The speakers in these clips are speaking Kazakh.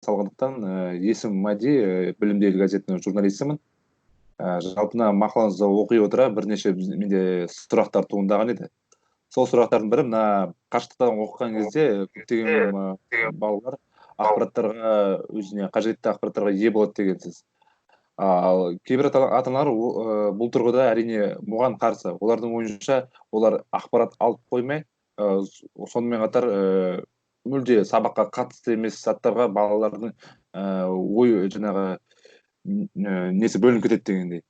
Салғандықтан, есімім Мади, Білімді ел газетінің журналистімін. Жалпы мына мақалаңызды оқи отыра бірнеше менде сұрақтар туындаған еді. Сол сұрақтардың бірі: мына қашықтықтан оқыған кезде көптеген балалар ақпараттарға, өзіне қажетті ақпараттарға ие болады дегенсіз. Ал кейбір ата аналар бұл тұрғыда, әрине, бұған қарсы. Олардың ойынша, олар ақпарат алып қоймай, сонымен қатар мүлде сабаққа қатысты емес заттарға балалардың ой жаңағы несі бөлініп кетеді дегендей.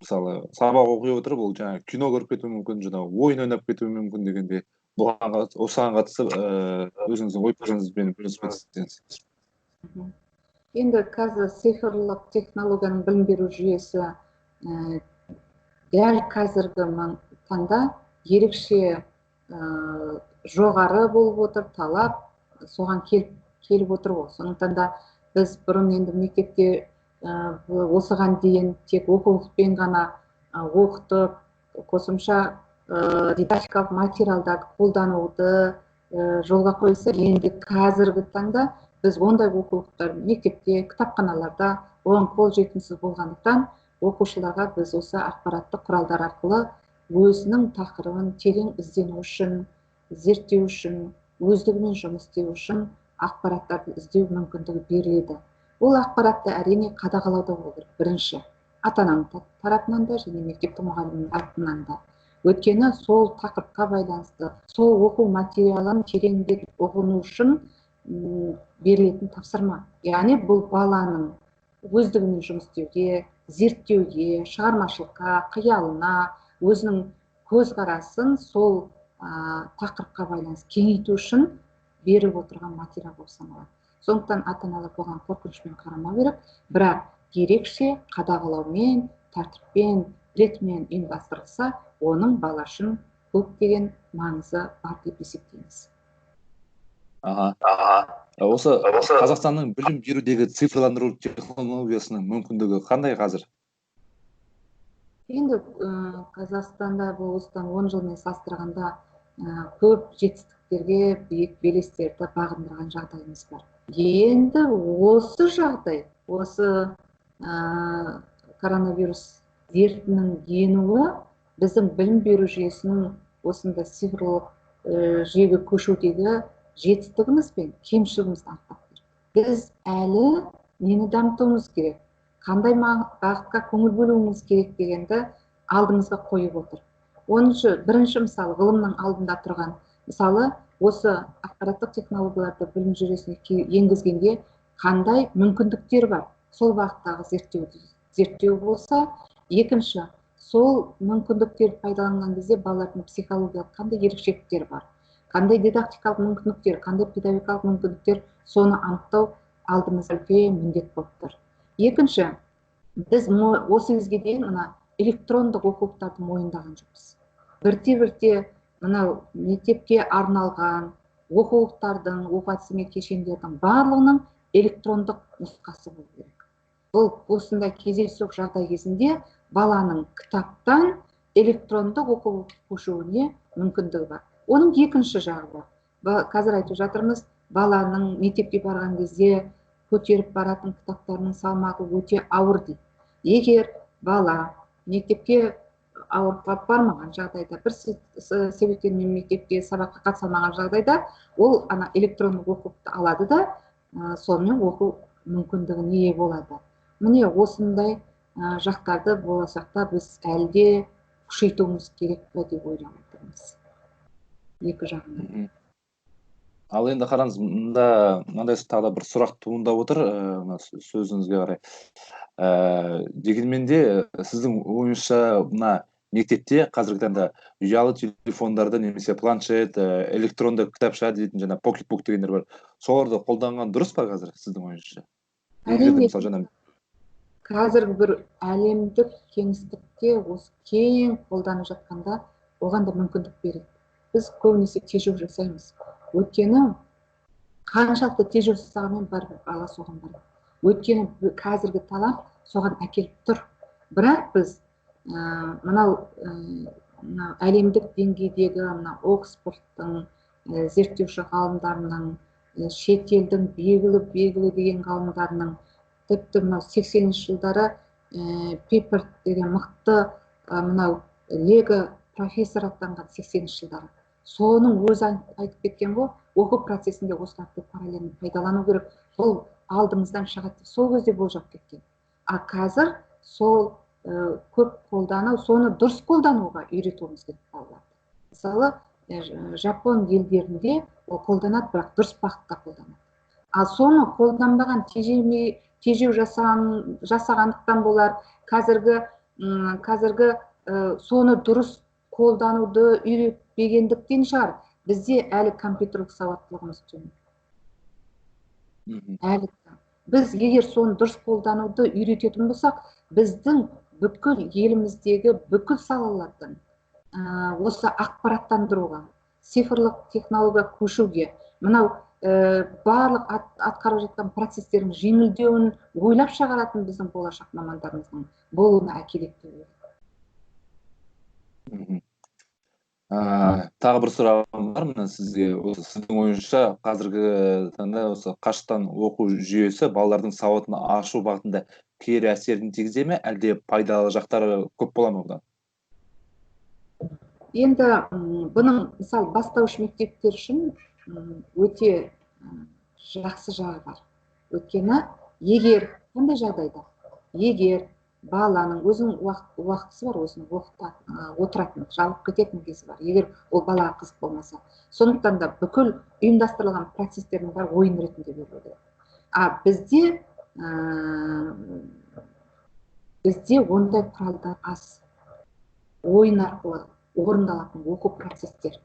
Мысалы, сабақ оқи отырып, ол жаңағы кино көріп кетуі мүмкін, жаңағы ойын ойнап кетуі мүмкін дегендей. Бұған, осыған қатысты өзіңіздің ой пікіріңізбен бөлісіп кетсеңіз. Енді қазір цифрлық технологияның білім беру жүйесі дәл қазіргі таңда ерекше жоғары болып отыр, талап соған келіп отыр ғой. Сондықтан да біз бұрын енді мектепте осыған дейін тек оқулықпен ғана оқытып, қосымша дидактикалық материалдарды қолдануды жолға қойса, енді қазіргі таңда біз ондай оқулықтар мектепте, кітапханаларда оған қол жетімсіз болғандықтан, оқушыларға біз осы ақпараттық құралдар арқылы өзінің тақырыбын терең іздену үшін, зерттеу үшін, өздігімен жұмыс істеу үшін ақпараттарды іздеу мүмкіндігі беріледі. Ол ақпаратты, әрине, қадағалауда болу керек бірінші ата ананың тарапынан да және мектептің мұғалімінің тарапынан да. Өйткені сол тақырыпқа байланысты, сол оқу материалын тереңдетіп ұғыну үшін берілетін тапсырма, яғни бұл баланың өздігімен жұмыс істеуге, зерттеуге, шығармашылыққа, қиялына, өзінің көзқарасын сол тақырыпқа байланысты кеңейту үшін беріп отырған материал болып саналады. Сондықтан ата аналар бұған қорқынышпен қарамау керек, бірақ ерекше қадағалаумен, тәртіппен, ретімен ұйымдастырылса, оның бала үшін көптеген маңызы бар деп есептейміз. Аха, осы Қазақстанның білім берудегі цифрландыру технологиясының мүмкіндігі қандай қазір? Енді Қазақстанда бұл осыдан 10 жылмен салыстырғанда көп жетістіктерге, биік белестерді бағындырған жағдайымыз бар. Енді осы жағдай, осы коронавирус дертінің енуі біздің білім беру жүйесінің осындай цифрлық жүйеге көшудегі жетістігіміз бен кемшілігімізді анықтап берді. Біз әлі нені дамытуымыз керек, қандай бағытқа көңіл бөлуіміз керек дегенді алдымызға қойып отыр. Оныншы, бірінші, мысалы, ғылымның алдында тұрған, мысалы, осы ақпараттық технологияларды білім жүйесіне енгізгенде қандай мүмкіндіктер бар, сол бағыттағы зерттеу болса, екінші, сол мүмкіндіктерді пайдаланған кезде балалардың психологиялық қандай ерекшеліктері бар, қандай дидактикалық мүмкіндіктер, қандай педагогикалық мүмкіндіктер, соны анықтау алдымызда үлкен міндет болып тұр. Екінші, біз осы кезге дейін мына электрондық оқулықтарды мойындаған жоқпыз. Бірте бірте мынау мектепке арналған оқулықтардың, оқу әдістеме кешендердің барлығының электрондық нұсқасы болу керек. Бұл осындай кездейсоқ жағдай кезінде баланың кітаптан электрондық оқуға көшуіне мүмкіндігі бар. Оның екінші жағы бар. Қазір айтып жатырмыз, баланың мектепке барған кезде көтеріп баратын кітаптарының салмағы өте ауыр дейді. Егер бала мектепке ауырып бармаған жағдайда, бір себептермен мектепке сабаққа қатыса алмаған жағдайда, ол ана электрондық оқулықты алады да, сонымен оқу мүмкіндігіне ие болады. Міне, осындай жақтарды болашақта біз әлі де күшейтуіміз керек пе деп ойлап отырмыз. Екі жағынан. Ал енді қараңыз, мында мынандай тағы да бір сұрақ туындап отыр мына сөзіңізге қарай. Дегенмен де, сіздің ойыңызша, мына мектепте қазіргі таңда ұялы телефондарды немесе планшет, электронды кітапша дейтін жаңа покетбук дегендер бар, соларды қолданған дұрыс па қазір, сіздің ойыңызша? Әрине, қазіргі бір әлемдік кеңістікте осы кең қолданып жатқанда, оған да мүмкіндік береді. Біз көбінесе тежеу жасаймыз. Өйткені қаншалықты тежеу жасағанмен, бәрібір бала соған барады. Өйткені қазіргі талап соған әкеліп тұр. Бірақ біз мынау әлемдік деңгейдегі мына Оксфордтың зерттеуші ғалымдарының шетелдің белгілі деген ғалымдарының, тіпті мынау 80-ші жылдары Пиперт деген мықты мынау Лего профессор атанған 80-ші жылдары. Соның өзі айтып кеткен ғой, оқу процесінде осыларды параллельно пайдалану керек, бұл алдымыздан шығады деп сол кезде болжап кеткен. А қазір сол көп қолдану, соны дұрыс қолдануға үйретуіміз керек балаларды. Мысалы, жапон елдерінде ол қолданады, бірақ дұрыс бағытта қолданады. Ал соны қолданбаған, тежеу жасағандықтан болар, қазіргі соны дұрыс қолдануды үйретпегендіктен шығар, бізде әлі компьютерлік сауаттылығымыз төмен. Әлі біз егер соны дұрыс қолдануды үйрететін болсақ, біздің бүкіл еліміздегі бүкіл салалардан осы ақпараттандыруға, цифрлық технология көшуге, мынау барлық атқарып жатқан процестердің жеңілдеуін ойлап шығаратын біздің болашақ мамандарымыздың болуына әкеледі деп ойлаймын. Тағы бір сұрағым бар мына сізге. Осы сіздің ойыңызша қазіргі таңда осы қашықтан оқу жүйесі балалардың сауатын ашу бағытында кері әсерін тигізе ме, әлде пайдалы жақтары көп бола ма бұдан? Енді бұның, мысалы, бастауыш мектептер үшін өте жақсы жағы бар. Өйткені егер қандай жағдайда, егер баланың өзінің уақытысы бар, өзінің отыратын, жалығып кететін кезі бар, егер ол балаға қызық болмаса. Сондықтан да бүкіл ұйымдастырылған процестердің бәрі ойын ретінде берілу керек. А бізде ондай құралдар аз. Ойын арқылы орындалатын оқу процестер.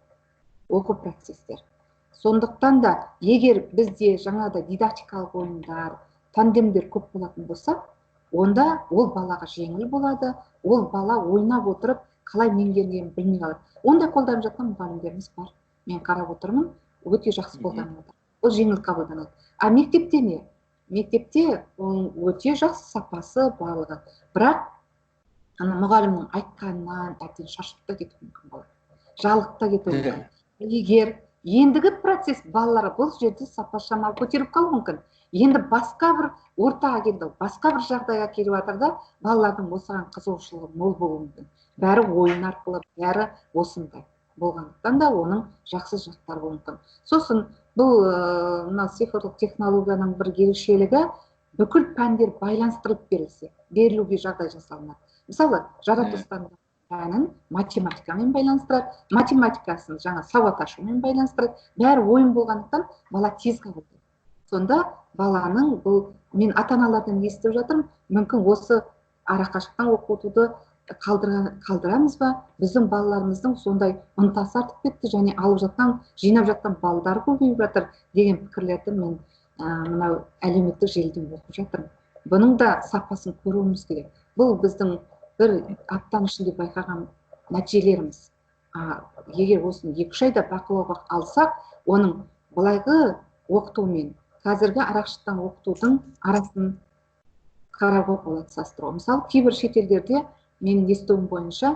Сондықтан да егер бізде жаңағыдай дидактикалық ойындар, тандемдер көп болатын болса, онда ол балаға жеңіл болады, ол бала ойнап отырып қалай меңгергенін білмей қалады. Ондай қолданып жатқан мұғалімдеріміз бар. Мен қарап отырмын, өте жақсы қолданып отыр. Ол жеңіл қабылданады. А мектепте не? Мектепте оның өте жақсы сапасы барлығы. Бірақ ана мұғалімнің айтқанынан әбден шаршап та кетуі мүмкін болады. Жалығып та кетуі мүмкін. Егер ендігі процесс балаларға бұл жерде сапа шамалы көтеріліп қалуы мүмкін. Енді басқа бір ортаға келді, басқа бір жағдайға келіп жатыр да, балалардың осыған қызығушылығы мол болуы мүмкін. Бәрі ойын арқылы, бәрі осындай болғандықтан да оның жақсы жақтары болуы мүмкін. Сосын бұл мына цифрлық технологияның бір ерекшелігі, бүкіл пәндер байланыстырылып берілсе, берілуге жағдай жасалынады. Мысалы, жаратылыстану пәнін математикамен байланыстырады, математикасын жаңа сауат ашумен байланыстырады. Бәрі ойын болғандықтан бала тез қабылдайды. Сонда баланың бұл, мен ата-аналардан естіп жатырмын, мүмкін осы арақашықтан оқытуды қалдырамыз ба? Біздің балаларымыздың сондай ынтасы артып кетті және алып жатқан, жинап жатқан балдары көбейіп жатыр деген пікірлерді мен мынау әлеуметтік желіден оқып жатырмын. Бұның да сапасын көруіміз керек. Бұл біздің бір аптаның ішінде байқаған нәтижелеріміз. Егер осыны 2-3 айда бақылауға алсақ, оның былайғы оқыту мен қазіргі арақашықтан оқытудың арасын қарауға болады, салыстыруға. Мысалы, кейбір шетелдерде менің естуім бойынша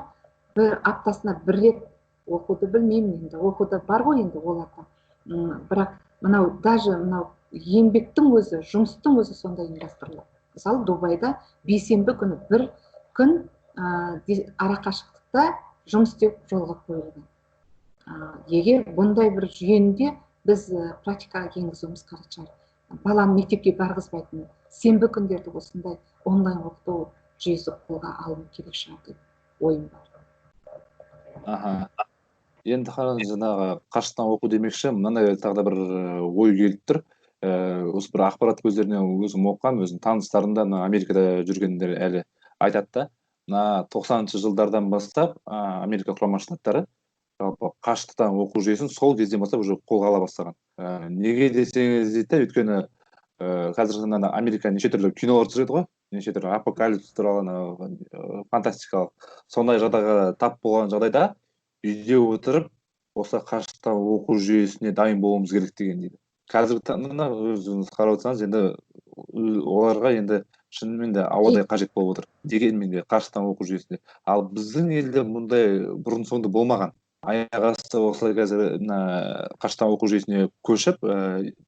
бір аптасына бір рет оқуды білмеймін енді, оқуда бар ғой енді оларда. Бірақ мынау даже мынау еңбектің өзі, жұмыстың өзі сондай ұйымдастырылады. Мысалы, Дубайда бейсенбі күні бір күн арақашықтықта жұмыс істеу жолға қойылған. Егер бұндай бір жүйені біз практикаға енгізуіміз қажет шығар. Баланы мектепке барғызбайтын сенбі күндерді осындай онлайн оқыту жүйесі қолға алыну керек шығар деп ойым бар. Аха. Енді қараңыз, жаңағы қашықтан оқу демекші, мынандай тағы да бір ой келіп тұр. Осы бір ақпарат көздерінен өзім оқыған, өзім таныстарым да мына Америкада жүргендер әлі айтады да, мына 90-шы жылдардан бастап Америка Құрама Штаттары жалпы қашықтан оқу жүйесін сол кезден бастап уже қолға ала бастаған. Неге десеңіз дейді, өйткені қазір мына Америка неше түрлі кинолар түсіреді ғой, неше түрлі апокалипсис туралы, фантастикалық. Сондай жағдайға тап болған жағдайда үйде отырып осы қашықтан оқу жүйесіне дайын болуымыз керек деген дейді. Қазіргі таңда өзіңіз қарап отырсаңыз, енді оларға енді шынымен де ауадай қажет болып отыр. Дегенмен де қашықтан оқу жүйесінде. Ал біздің елде мұндай бұрын соңды болмаған. Аяқ асты осылай қазір мына қашықтан оқу жүйесіне көшіп,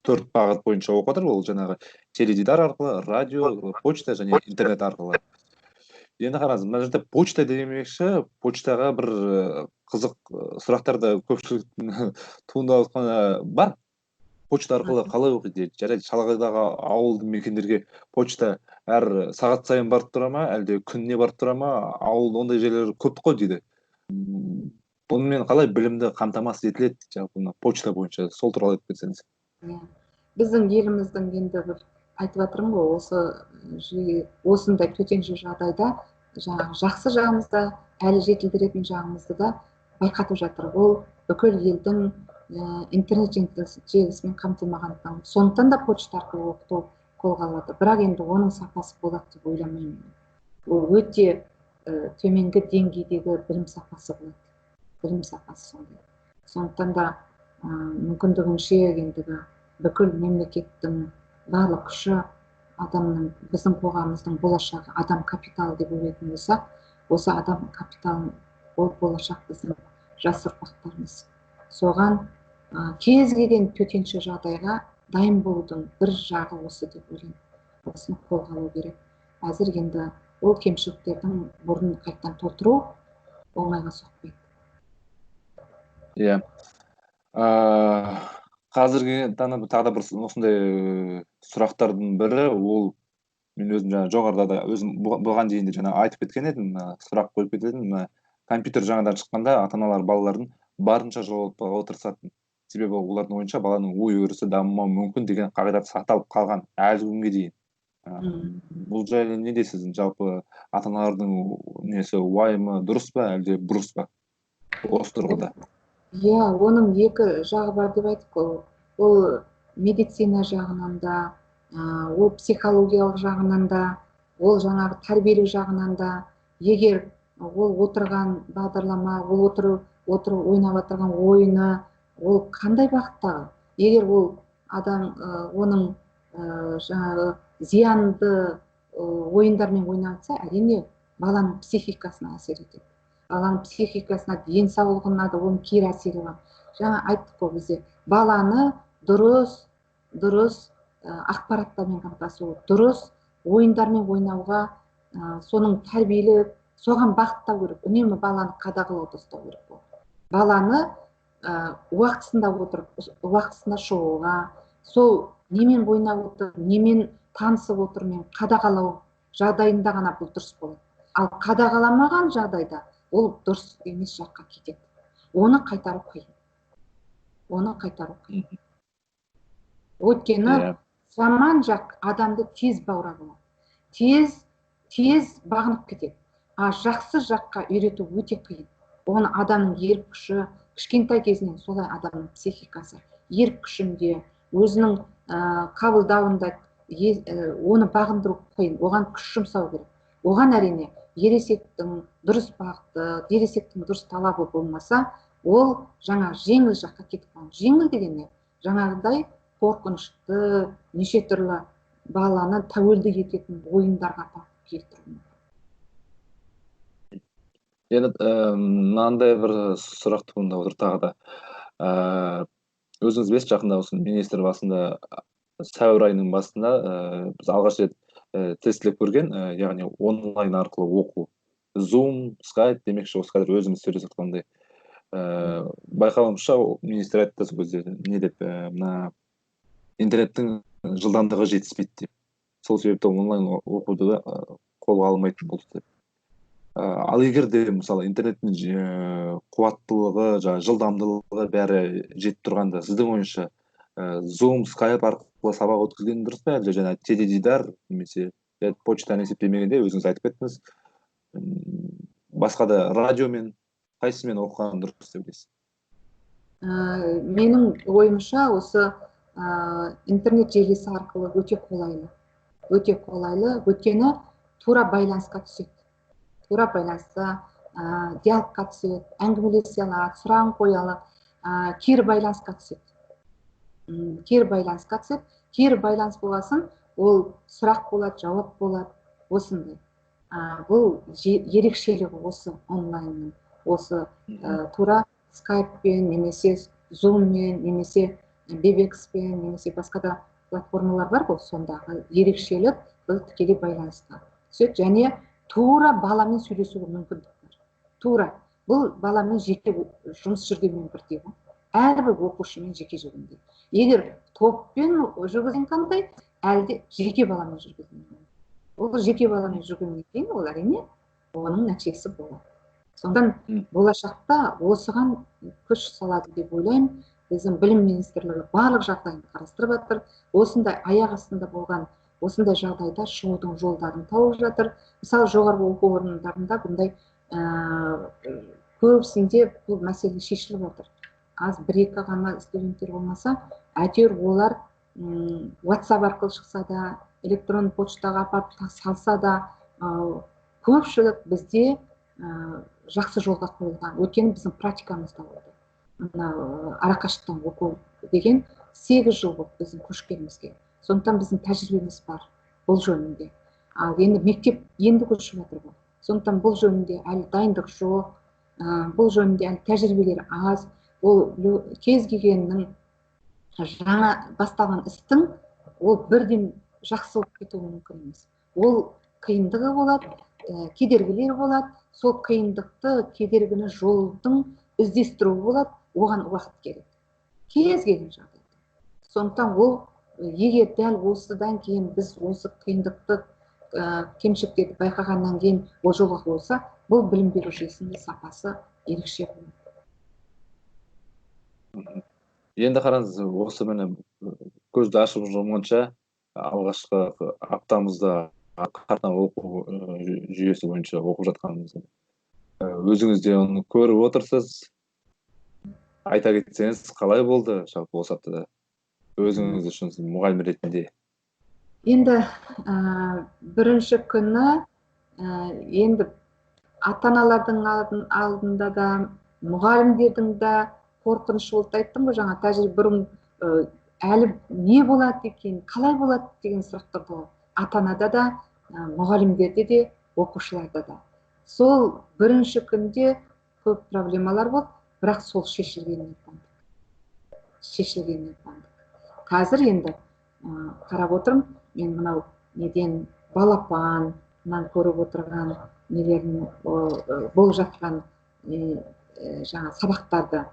4 бағыт бойынша оқып жатыр. Ол жаңағы теледидар арқылы, радио, почта және интернет арқылы. Енді қараңыз, мына жерде почта демекші, почтаға бір қызық сұрақтар да көпшіліктің туындап жатқаны бар. Почта арқылы қалай оқиды дейді. Жарайды, шалғайдағы ауылды мекендерге почта әр сағат сайын барып тұра ма, әлде күніне барып тұра ма? Ауыл ондай жерлер көп қой дейді. Бұнымен қалай білімді қамтамасыз етіледі жалпы мына почта бойынша, сол туралы айтып кетсеңіз. Иә. Біздің еліміздің енді бір айтып жатырмын ғой, осы жүйе, осындай төтенше жағдайда жаңағы жақсы жағымызды, әлі жетілдіретін жағымызды да байқатып жатыр. Ол бүкіл елдің интернет желісімен қамтылмағандықтан, сондықтан да почта арқылы оқыту қолға алып жатыр. Бірақ енді оның сапасы болады деп ойламаймын. Ол өте төменгі деңгейдегі білім сапасы болады. Білім сапасы сондай. Сондықтан да мүмкіндігінше ендігі бүкіл мемлекеттің барлық күші адамның, біздің қоғамымыздың болашағы адам капиталы деп ойлайтын болсақ, осы адам капиталын ол болашақ біздің жас ұрпақтарымыз. Соған кез келген төтенше жағдайға дайын болудың бір жағы осы деп ойлаймын. Осыны қолға алу керек. Әзір енді ол кемшіліктердің орнын қайтадан толтыру оңайға соқпайды. Иә. Қазіргі таңда тағы да бір осындай сұрақтардың бірі, ол мен өзім жаңа жоғарыда да өзім бұған дейін де жаңа айтып кеткен едім, сұрақ қойып кететін, мына компьютер жаңадан шыққанда ата-аналар балаларын барынша жолатпауға тырысатын. Себебі олардың ойынша баланың ой өрісі дамымауы мүмкін деген қағидат сақталып қалған әлі күнге дейін. Бұл жайлы не дейсіз? Жалпы ата-аналардың несі, уайымы дұрыс па, әлде бұрыс па осы тұрғыда? Иә, оның екі жағы бар деп айттық қой. Ол медицина жағынан да, ол психологиялық жағынан да, ол жаңағы тәрбиелік жағынан да. Егер ол отырған бағдарлама, ол отырып ойнап отырған ойыны, ол қандай бағыттағы? Егер ол адам оның жаңағы зиянды ойындармен ойнап жатса, әрине баланың психикасына әсер етеді. Баланың психикасына, денсаулығына да оның кері әсері бар. Жаңа айттық қой, бізде баланы дұрыс ақпараттармен қамтамасыз, дұрыс ойындармен ойнауға, соның тәрбиелеп, соған бағыттау керек. Үнемі баланы қадағалауда ұстау керек болды. Баланы уақытысында отырып, уақытысында шығуға, сол немен ойнап отыр, немен танысып отыр, мен қадағалау жағдайында ғана бұл дұрыс болады. Ал қадағаламаған жағдайда ол дұрыс емес жаққа кетеді. Оны қайтару қиын. Оны қайтару қиын. Өйткені жаман жақ адамды тез баурап алады. Тез бағынып кетеді. А жақсы жаққа үйрету өте қиын. Оны адамның ерік күші, кішкентай кезінен солай адамның психикасы, ерік күшінде, өзінің қабылдауында оны бағындыру қиын. Оған күш жұмсау керек. Оған әрине ересектің дұрыс бағыты, ересектің дұрыс талабы болмаса, ол жаңа жеңіл жаққа кетіп қалады. Жеңіл деген не? Жаңағыдай қорқынышты, неше түрлі баланы тәуелді ететін ойындарға тартып келтіруі мүмкін. Енді мынандай бір сұрақ туындап отыр тағы да. Өзіңіз білесіз, жақында осы министр басында, сәуір айының басында біз алғаш рет тестілеп көрген, яғни онлайн арқылы оқу, Zoom, Skype демекші, осы қазір өзіміз сөйлесіп жатқандай. Байқауымызша, министр айтты сол кезде, не деп, мына интернеттің жылдамдығы жетіспейді деп. Сол себепті онлайн оқуды қолға алмайтын болды деп. Ал егер де мысалы интернеттің қуаттылығы, жылдамдылығы бәрі жетіп тұрғанда, сіздің ойыңызша Zoom, Skype арқылы сабақ өткізген дұрыс па, әлде жаңа теледидар немесе почтаны есептемегенде өзіңіз айтып кеттіңіз, басқа да радиомен қайсысымен оқыған дұрыс деп ойлайсыз? Менің ойымша, осы интернет желісі арқылы өте қолайлы. Өте қолайлы, өйткені тура байланысқа түседі. Тура байланыста диалогқа түседі, әңгімелесе алады, сұрағын қоя алады, кері байланысқа түседі. Кері байланысқа түседі. Кері байланыс болғасын, ол сұрақ болады, жауап болады, осындай. Бұл ерекшелігі осы онлайнның, осы тура Скайппен немесе Зуммен немесе Вебекспен немесе басқа да платформалар бар ғой, сондағы ерекшелік бұл тікелей байланысқа түседі және тура баламен сөйлесуге мүмкіндік бар. Тура бұл баламен жеке жұмыс жүргенмен бірдей ғой, әрбір оқушымен жеке жүргенде. Егер топпен жүргізген қандай, әлде жеке баламен жүргізген. Ол жеке баламен жүргеннен кейін ол әрине оның нәтижесі болады. Сондықтан болашақта осыған күш салады деп ойлаймын. Біздің білім министрлігі барлық жағдайын қарастырып жатыр. Осындай аяқ астында болған осындай жағдайда шығудың жолдарын тауып жатыр. Мысалы, жоғарғы оқу орындарында бұндай көбісінде бұл мәселе шешіліп жатыр. Аз бір-екі ғана студенттер болмаса, әйтеуір олар WhatsApp арқылы шықса да, электрон почтаға апарып салса да, көпшілік бізде жақсы жолға қойылған. Өйткені біздің практикамызда болды. Мына арақашықтан оқу деген 8 жыл болды біздің көшкенімізге. Сондықтан біздің тәжірибеміз бар бұл жөнінде. Ал енді мектеп енді көшіп жатыр ғой. Сондықтан бұл жөнінде әлі дайындық жоқ, бұл жөнінде әлі тәжірибелер аз. Ол кез келгеннің жаңа басталған істің ол бірден жақсы болып кетуі мүмкін емес. Ол қиындығы болады, кедергілер болады. Сол қиындықты, кедергіні жолдың іздестіруі болады, оған уақыт керек. Кез келген жағдайда. Сондықтан ол егер дәл осыдан кейін біз осы қиындықты, кемшіліктерді байқағаннан кейін ол жолға қойса, бұл білім беру жүйесінің сапасы ерекше болады. Енді қараңыз, осы міне көзді ашып жұмғанша алғашқы аптамызда қатаң оқу жүйесі бойынша оқып жатқанымызды өзіңіз де оны көріп отырсыз. Айта кетсеңіз, қалай болды жалпы осы аптада өзіңіз үшін мұғалім ретінде? Енді бірінші күні енді ата-аналардың алдында да, мұғалімдердің де қорқынышы болды. Айттым ғой жаңа, тәжірибе бұрын әлі не болады екен, қалай болады деген сұрақтар болады. Ата-анада да, мұғалімдерде де, оқушыларда да. Сол бірінші күнде көп проблемалар болды, бірақ сол шешілгеніне қуандық. Шешілгеніне қуандық. Қазір енді қарап отырмын, мен мынау неден балапаннан көріп отырған нелерін, болып жатқан жаңа сабақтарды,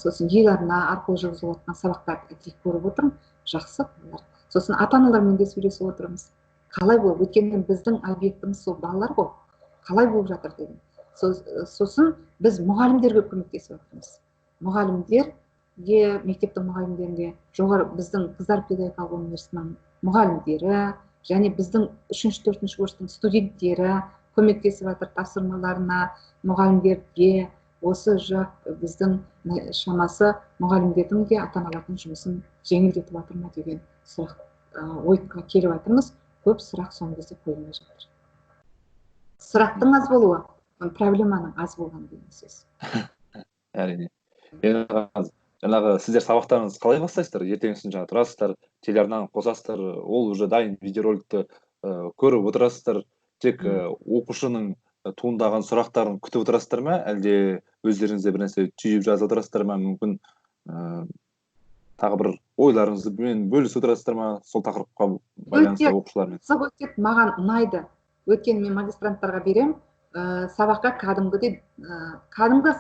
сосын ел арна арқылы жүргізіліп жатқан сабақтарды әдейі көріп отырмын, жақсы. Сосын ата-аналармен де сөйлесіп отырмыз. Қалай болып, өйткені біздің объектіміз сол балалар ғой, қалай болып жатыр деген. Сосын біз мұғалімдерге көмектесіп жатырмыз. Мұғалімдерге, мектептің мұғалімдеріне, жоғары біздің Қыздар педагогикалық университетінің мұғалімдері және біздің 3-4 курстың студенттері көмектесіп жатыр тапсырмаларына, мұғалімдерге. Осы жақ біздің шамасы мұғалімдердің де ата-аналардың жұмысын жеңілдетіп жатыр ма деген сұрақ ойға келіп жатырмыз. Көп сұрақ соңғы кезде қойылмай жатыр. Сұрақтың аз болуы, проблеманың аз болғаны деген сөз. Әрине. Жаңағы сіздер сабақтарыңызды қалай бастайсыздар? Ертеңгісін жаңа тұрасыздар, телеарнаны қосасыздар, ол уже дайын видеороликті көріп отырасыздар. Тек оқушының туындаған сұрақтарын күтіп отырасыздар ма, әлде өздеріңізде бір нәрсе түйіп жазып отырасыздар ма, мүмкін тағы бір ойларыңызбен бөлісіп отырасыздар ма сол тақырыпқа байланысты оқушылармен? Қызық өтеді, маған ұнайды. Өйткені мен магистранттарға берем, сабаққа кәдімгідей кәдімгі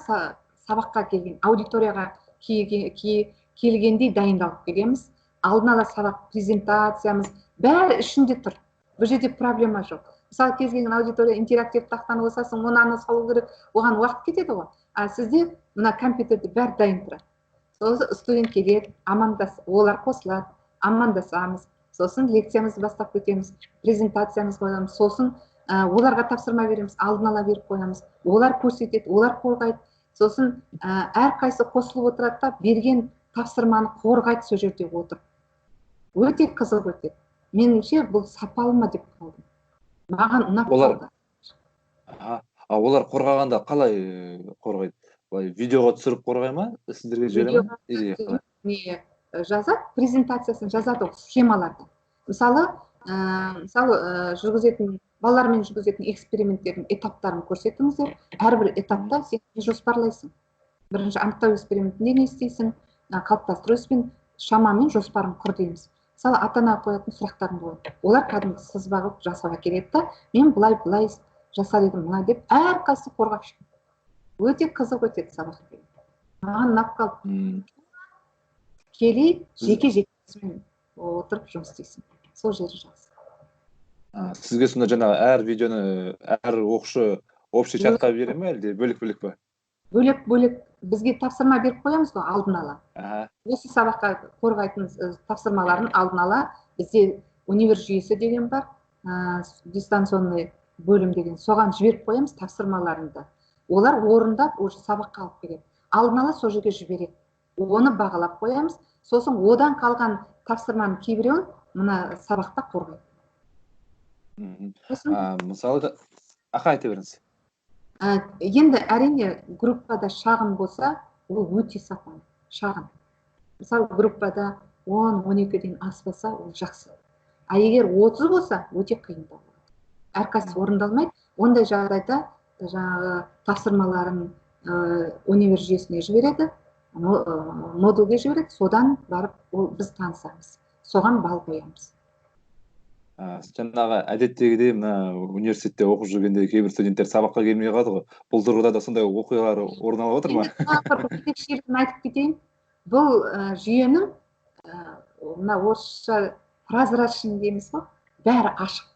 сабаққа келген аудиторияға келгендей дайындалып келеміз. Алдын ала сабақ презентациямыз бәрі ішінде тұр. Бұл жерде проблема жоқ. Мысалы, кез келген аудитория интерактив тақтаны қосасың, оны ана салу керек, оған уақыт кетеді ғой. А сізде мына компьютерде бәрі дайын тұрады. Сосын студент келеді, амандас, олар қосылады, амандасамыз, сосын лекциямызды бастап кетеміз, презентациямызды қоямыз, сосын оларға тапсырма береміз, алдын ала беріп қоямыз, олар көрсетеді, олар қорғайды. Сосын әрқайсысы қосылып отырады да, берген тапсырманы қорғайды сол жерде отырып. Өте қызық өтеді. Меніңше бұл сапалы ма деп қалдым. Маған ұнап қалды. А олар қорғағанда қалай қорғайды? Былай видеоға түсіріп қорғай ма? Сіздерге жібере ма? Или қалай? Не, жазады, презентациясын жазады ғой, схемаларды. Мысалы, жүргізетін, балалармен жүргізетін эксперименттердің этаптарын көрсетіңіздер. Әрбір этапта сен жоспарлайсың. Бірінші анықтау экспериментінде не істейсің, қалыптастыру эксперимент, шамамен жоспарын құр дейміз. Мысалы, ата-ана қоятын сұрақтарын қояды. Олар кәдімгі сызба қылып жасап әкеледі да, мен былай былай жасар едім, мына деп әрқайсысы қорғап шығады. Өте қызық өтеді сабақ. Маған ұнап қалды. Тікелей жеке-жекесімен отырып жұмыс істейсің. Сол жері жақсы. Сізге сонда жаңағы әр видеоны әр оқушы общий чатқа бере ме, әлде бөлек-бөлек пе? Бөлек-бөлек. Бізге тапсырма беріп қоямыз ғой алдын ала. Осы сабаққа қорғайтын тапсырмаларын алдын ала бізде универ жүйесі деген бар, дистанционный бөлім деген, соған жіберіп қоямыз тапсырмаларынды. Олар орындап уже сабаққа алып келеді. Алдын ала сол жерге жібереді. Оны бағалап қоямыз. Сосын одан қалған тапсырманың кейбіреуін мына сабақта қорғайды. Мысалы, аха, айта беріңіз. Енді әрине группада шағын болса, ол өте сапалы, шағын. Мысалы, группада 10-12-ден аспаса, ол жақсы. А егер 30 болса, өте қиындау болады. Әрқайсысы орындалмайды. Ондай жағдайда жаңағы тапсырмаларын универ жүйесіне жібереді, модульге жібереді, содан барып ол біз танысамыз, соған балл қоямыз. Жаңағы әдеттегідей мына университетте оқып жүргенде кейбір студенттер сабаққа келмей қалады ғой. Бұл тұрғыда да сондай оқиғалар орын алып отыр ма? Енді тағы бір ерекшелігін айтып кетейін. Бұл жүйенің мына орысша прозрачный дейміз ғой, бәрі ашық.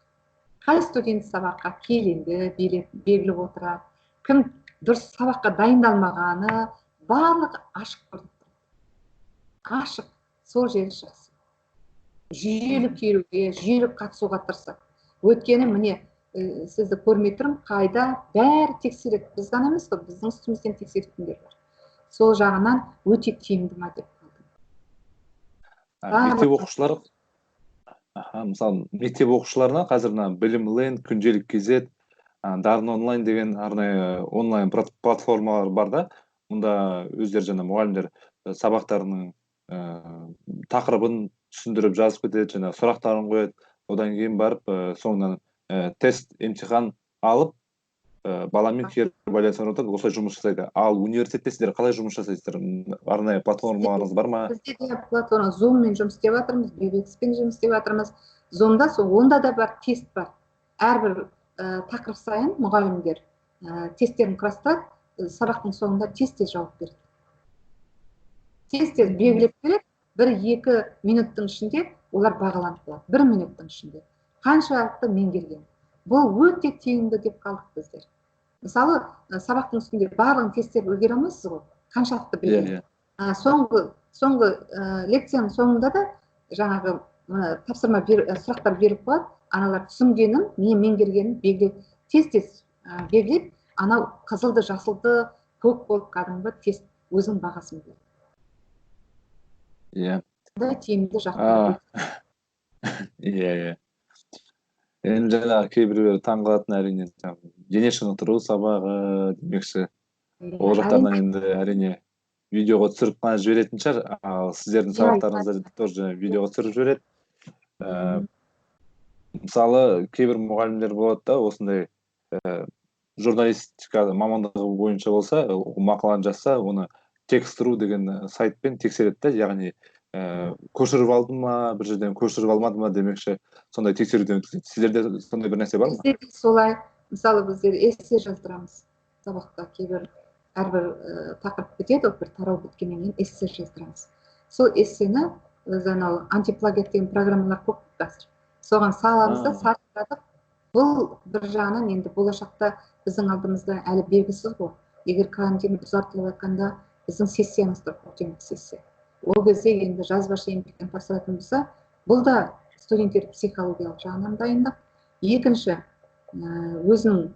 Қай студент сабаққа келгенде белгілі отырады, кім дұрыс сабаққа дайындалмағаны, барлығы ашық көрініп тұрады. Ашық, сол жері жақсы. Жүйелі келуге, жүйелі қатысуға тырысады. Өйткені міне, сізді көрмей тұрмын, қайда бәрі тексереді. Біз ғана емес қой, біздің үстімізден тексеретіндер бар. Сол жағынан өте тиімді ма деп қалдым. Мектеп оқушылары, аха, мысалы, мектеп оқушыларына қазір мына Білім Ленд, Күнделік кз, Дарын онлайн деген арнайы онлайн платформалар бар да. Мұнда өздері жаңа мұғалімдер сабақтарының тақырыбын түсіндіріп жазып кетеді, жаңа сұрақтарын қояды. Одан кейін барып, соңынан тест, емтихан алып, баламен кері байланыс орнатады, осылай жұмыс жасайды. Ал университетте сіздер қалай жұмыс жасайсыздар? Арнайы платформаларыңыз бар ма? Бізде де платформа Zoom-мен жұмыс істеп жатырмыз, Webex-пен жұмыс істеп жатырмыз. Zoom-да сол, онда да бар, тест бар. Әрбір тақырып сайын мұғалімдер тесттерін құрастырады, сабақтың соңында тез-тез жауап береді. Тез-тез белгілеп береді, бір-екі минуттың ішінде олар бағаланып қалады. Бір минуттың ішінде. Қаншалықты меңгерген. Бұл өте тиімді деп қалдық біздер. Мысалы, сабақтың үстінде барлығын тестеп үлгере алмайсыз ғой, қаншалықты білген. Соңғы лекцияның соңында да жаңағы, тапсырма сұрақтар беріп қояды, аналар түсінгенін, не меңгергенін белгілеп, тез-тез белгілеп, анау қызылды, жасылды, көк болып кәдімгі тест өзінің бағасын береді. Бұндай тиімді жақтар. Иә. Енді жаңағы кейбіреулер таңғалатын әрине, дене шынықтыру сабағы демекші. Ол жақтарынан енді әрине видеоға түсіріп қана жіберетін шығар, ал сіздердің сабақтарыңызды тоже видеоға түсіріп жібереді. Мысалы, кейбір мұғалімдер болады да, осындай журналистика мамандығы бойынша болса, мақаланы жазса, оны текст.ру деген сайтпен тексереді да, яғни көшіріп алды ма, бір жерден көшіріп алмады ма демекші, сондай тексеруден өткізеді. Сіздерде сондай бір нәрсе бар ма? Бізде де солай. Мысалы, біздер эссе жаздырамыз сабақта, кейбір әрбір тақырып бітеді, бір тарау біткеннен кейін эссе жаздырамыз. Сол эссені біз анау антиплагиат деген программалар көп қазір. Соған саламыз да, сарқытып, бұл бір жағынан енді болашақта біздің алдымызда әлі белгісіз ғой. Егер карантин ұзартылып жатқанда біздің сессиямыз тұр, көктемгі сессия. Ол кезде енді жазбаша еңбектен тапсыратын болса, бұл да студенттер психологиялық жағынан дайындық. Екінші, өзінің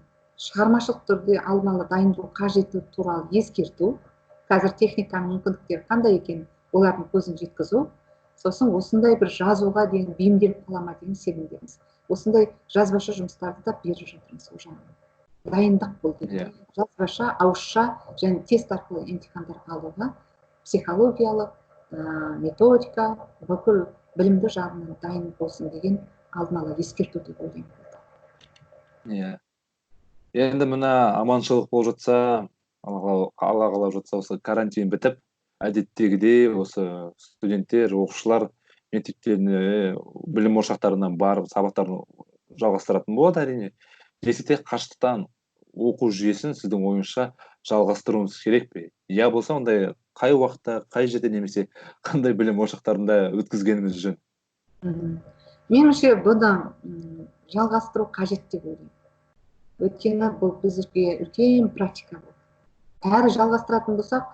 шығармашылық түрде алдын ала дайындау қажеттілігі туралы ескерту, қазір техниканың мүмкіндіктері қандай екенін олардың көзін жеткізу, сосын осындай бір жазуға дейін бейімделіп қала ма деген сенімдеміз. Осындай жазбаша жұмыстарды да беріп жатырмыз ол жағынан. Дайындық бұл деген. Жазбаша, ауызша және тест арқылы емтихандар алуға психологиялық, методика, бүкіл білімді жағынан дайын болсын деген алдын ала ескерту деп ойлаймын. Енді мына аманшылық болып жатса, Алла қалап жатса, осы карантин бітіп, әдеттегідей осы студенттер, оқушылар мектептеріне, білім ошақтарына барып сабақтарын жалғастыратын болады әрине. Десе де қашықтан оқу жүйесін сіздің ойыңызша жалғастыруымыз керек пе? Я болса, ондай қай уақытта, қай жерде немесе қандай білім ошақтарында өткізгеніміз жөн? Меніңше, бұны жалғастыру қажет деп ойлаймын. Өйткені бұл бізге үлкен практика болды. Әрі жалғастыратын болсақ,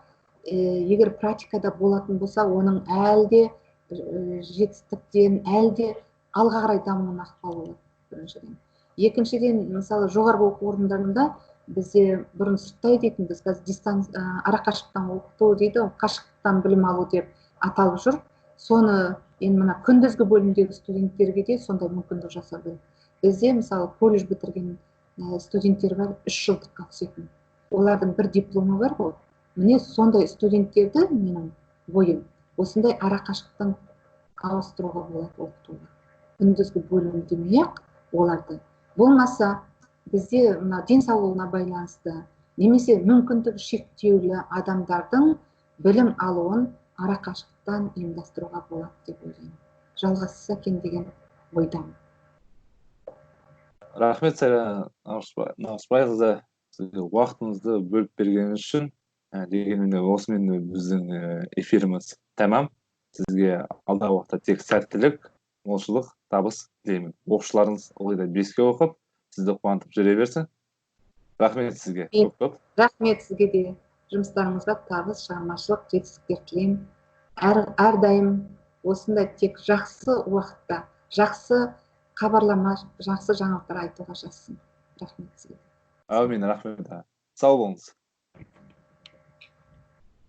егер практикада болатын болса, оның әлі де жетістіктен, әлі де алға қарай дамуына ықпал болады біріншіден. Екіншіден, мысалы, жоғарғы оқу орындарында бізде бұрын сырттай дейтін, біз қазір арақашықтан оқыту дейді, қашықтан білім алу деп аталып жүр. Соны енді мына күндізгі бөлімдегі студенттерге де сондай мүмкіндік жасау керек. Бізде, мысалы, колледж бітірген студенттер бар, 3 жылдыққа түсетін. Олардың бір дипломы бар ғой. Міне, сондай студенттерді, менің ойым, осындай арақашықтан ауыстыруға болады оқытуға. Күндізгі бөлім демей-ақ оларды. Болмаса, бізде мына денсаулығына байланысты немесе мүмкіндігі шектеулі адамдардың білім алуын арақашықтан ұйымдастыруға болады деп ойлаймын. Жалғасса екен деген ойдамын. Рахмет, Сайра Наурызбайқызы, сізге уақытыңызды бөліп бергеніңіз үшін. Дегенмен осымен біздің эфиріміз тәмам. Сізге алдағы уақытта тек сәттілік, молшылық, табыс тілеймін. Оқушыларыңыз ылғи да 5-ке оқып, сізді қуантып жүре берсін. Рахмет сізге көп көп. Рахмет сізге де. Жұмыстарыңызға табыс, шығармашылық жетістіктер тілеймін. Әрдайым осындай тек жақсы уақытта, жақсы хабарлама, жақсы жаңалықтар айтуға жазсын. Рахмет сізге. Әумин, рахмет. Сау болыңыз.